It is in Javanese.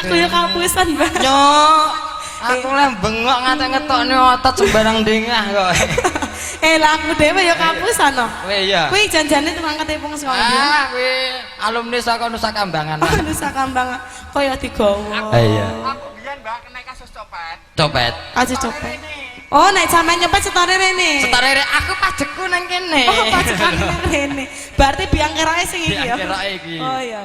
Aku ya kapusan, Mbak. Nyok, aku leh bengok ngantek ngetokne otot sembarang dengah kok. Eh, lah aku dhewe ya kapusan no. Kowe iya. Kuwi janjane tukang ketipung saka ndi? Ah, kuwi alumni saka Nusa Kambangan. Oh, Nusa Kambangan kaya digawa. Iya. Aku biyen, Mbak, kena kasus copet. Copet. Kasus copet. Oh, nek sampean nyopet setore rene. Setore aku pajakku nang kene. Oh, pajekan nang rene. Berarti biang keroke sing iki ya. Biang keroke iki. Oh iya.